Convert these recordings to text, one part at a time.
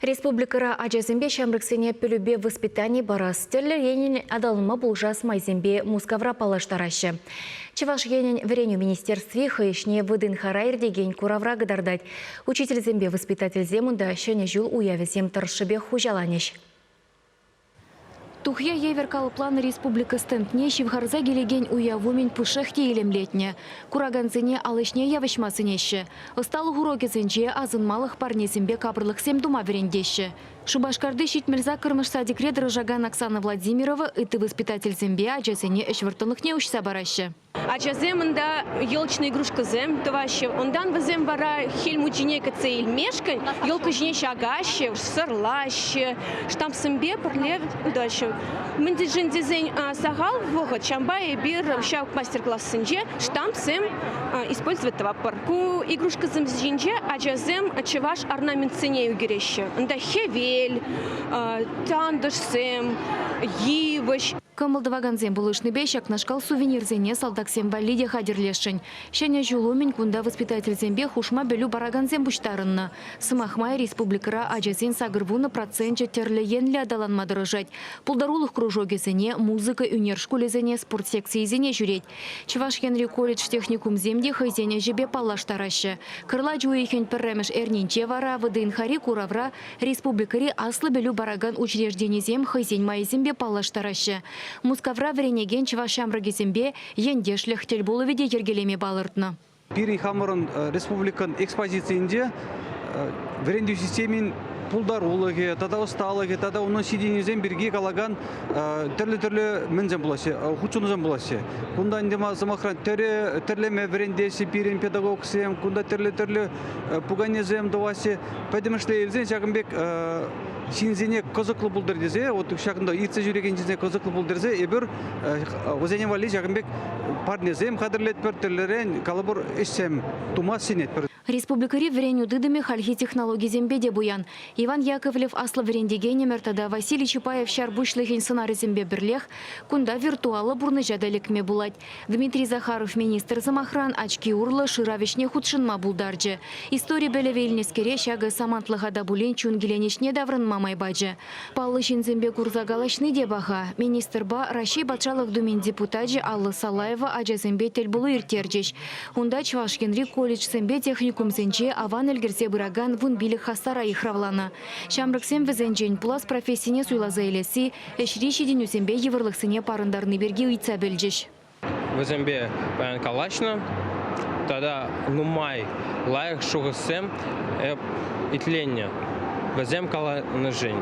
Республикӑра ачасемпе ҫамрӑксене пӗлӳпе воспитани парас, тӗрлӗ енӗн аталанма пулӑшас майсемпе Мускавра паллаштараҫҫӗ. Чӑваш Енӗн Вӗренӳ министерстви хӑй ӗҫне ВДНХра иртекен куравра кӑтартать. Учительсемпе воспитательсем унта Ҫӗнӗ ҫул уявӗсем тӑршшӗпех хуҫаланӗҫ. Тухья евӗр калӑпланӑ республика стендне ҫывхарса килекен уяв умӗн пушшех те илемлетнӗ. Куракансене ал ӗҫне явӑҫма сӗнеҫҫӗ. Ӑсталӑх урокӗсенче асӑнмалӑх парнесемпе капӑрлӑхсем тума вӗрентеҫҫӗ. Шупашкарти 78-мӗш садикре тӑрӑшакан Оксана Владимирова ытти воспитательсемпе ачасене ӗҫ вӑрттӑнлӑхне уҫса параҫҫӗ. Ачасем унта елочные игрушкӑсем тӑваҫҫӗ. Унтан вӗсем вара Хӗл Мучине кӗтсе илмешкӗн елка ҫине ҫакаҫҫӗ, сӑрлаҫҫӗ, штампсемпе пӗрле тӑваҫҫӗ. Мӗншӗн тесен сахал вӑхӑт, ҫавӑнпа эпир ҫав мастер-классенче штампсем использовать тӑватпӑр. Ку игрушкӑсем ҫинче ачасем чӑваш орнаментсене ӳкереҫҫӗ. Унта хӗвел, тантӑшсем, йывӑҫ. Кӑмӑл тӑвакансем пулӑшнипе ҫакнашкал сувенирсене салтаксем валли те хатӗрлесшӗн. Ҫӗнӗ ҫул умӗн кунта воспитательсемпе хушма пӗлӳ паракансем пуҫтарӑннӑ. Сӑмах май, республикӑра ачасен 80 проценчӗ тӗрлӗ енлӗ аталанма тӑрӑшать. Пултарулӑх кружокӗсене, музыка, ӳнер шкулӗсене, спорт секцийӗсене ҫӳрет. Чӑваш Енри колледж-техникумсем те хӑйсен ӗҫӗпе паллаштараҫҫӗ. Кӑрлач уйӑхӗн пӗрремӗш эрнинче вара ВДНХри куравра Республикӑри аслӑ пӗлӳ паракан учрежденисем хӑйсен майӗсемпе паллаштараҫҫӗ. Мускавра вӗренекен чӑваш ҫамрӑкӗсемпе ентешлӗх тӗлпулӑвӗ те йӗркелеме палӑртнӑ. Пирӗн хамӑрӑн республикӑн экспозицийӗнче вӗрентӳ системин пултарулӑхӗ тата ӑсталӑхӗ тата унӑн ҫитӗнӳсем пирки калакан тӗрлӗ-тӗрлӗ мӗнсем пулаҫҫӗ, хутшӑнусем пулаҫҫӗ. Кунта ӗнтӗ сӑмахран тӗрлеме вӗрентеҫҫӗ пирӗн педагогсем, кунта тӗрлӗ-тӗрлӗ пуканесем тӑваҫҫӗ. Пӗтӗмӗшле илсен ҫакӑн пек ҫынсене кӑсӑклӑ пултӑр тесе, вот ҫакӑнта иртсе ҫӳрекен ҫынсене кӑсӑклӑ пултӑр тесе эпир вӗсене валли ҫакӑн пек парнесем хатӗрлетпӗр, тӗрлӗрен калӑпӑр ӗҫсем тума сӗнетпӗр. Республикӑри вӗренӳ тытӑмӗ хальхи технологисемпе те пуян. Иван Яковлев аслӑ вӗрентекенӗмӗр тата Василий Чапаев ҫар пуҫлӑхӗн сӑнарӗсемпе пӗрлех кунта виртуаллӑ пурнӑҫа та лекме пулать. Дмитрий Захаров министр, сӑмахран, очки урлӑ шырав ӗҫне хутшӑнма пултарчӗ. Истори пӗлӗвӗ илнӗскере ҫакӑ самантлӑха та пулин чун киленӗҫне таврӑнма май пачӗ. Паллӑ ҫынсемпе курса калаҫни те паха. Министрпа Раҫҫей Патшалӑх Думин депутачӗ Алла Салаева ачасемпе тӗлпулу ирттерчӗҫ. Унта Чӑваш Енри колледжсемпе техникумсенче аван ӗлкӗрсе пыракан 15 хастара йыхравланӑ. Ҫамрӑксем вӗсенчен пулас профессине суйласа илесси, ӗҫри ҫитӗнӳсемпе йывӑрлӑхсене парӑнтарни пирки ыйтса пӗлчӗҫ. Вӗсемпе паян калаҫнӑ тата нумай лайӑх шухӑшсем эп итленӗ вӗсем каланӑшӗн.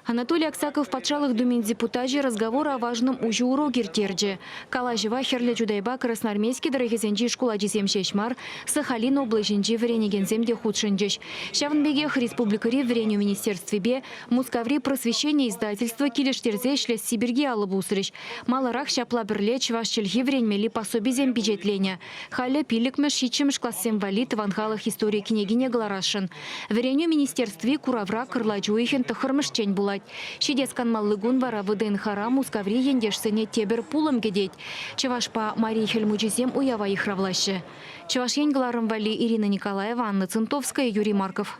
Анатолий Аксаков Патшалӑх Думин депутачӗ Разговор о важном уҫӑ урок ирттерчӗ. Калаҫӑва Хӗрлӗ Чутайпа Красноармейски тӑрӑхӗсенчи шкул ачисем ҫеҫ мар, Сахалин облаҫӗнчи вӗренекенсем те хутшӑнчӗҫ. Ҫавӑн пекех республикӑри Вӗренӳ министерствипе Мускаври Просвещение издательство килӗштерсе ӗҫлесси пирки алӑ пусрӗҫ. Маларах ҫапла пӗрле чӑваш чӗлхи вӗренмелли пособисем пичетленӗ. Халӗ пиллӗкмӗш-ҫиччӗмӗш классем валли тӑван халӑх истори кӗнекине кӑларасшӑн. Вӗренӳ министерстви куравра кӑрлач уйӑхӗн тӑххӑрмӗшчен пулать. Ҫитес канмалли кун вара ВДНХра Мускаври ентешсене тепӗр пулӑм кӗтет. Чӑвашпа Мари Хӗл Мучисем уява йыхравлаҫҫӗ. Чӑваш Ен кӑларӑм валли Ирина Николаева, Анна Цинтовская, Юрий Марков.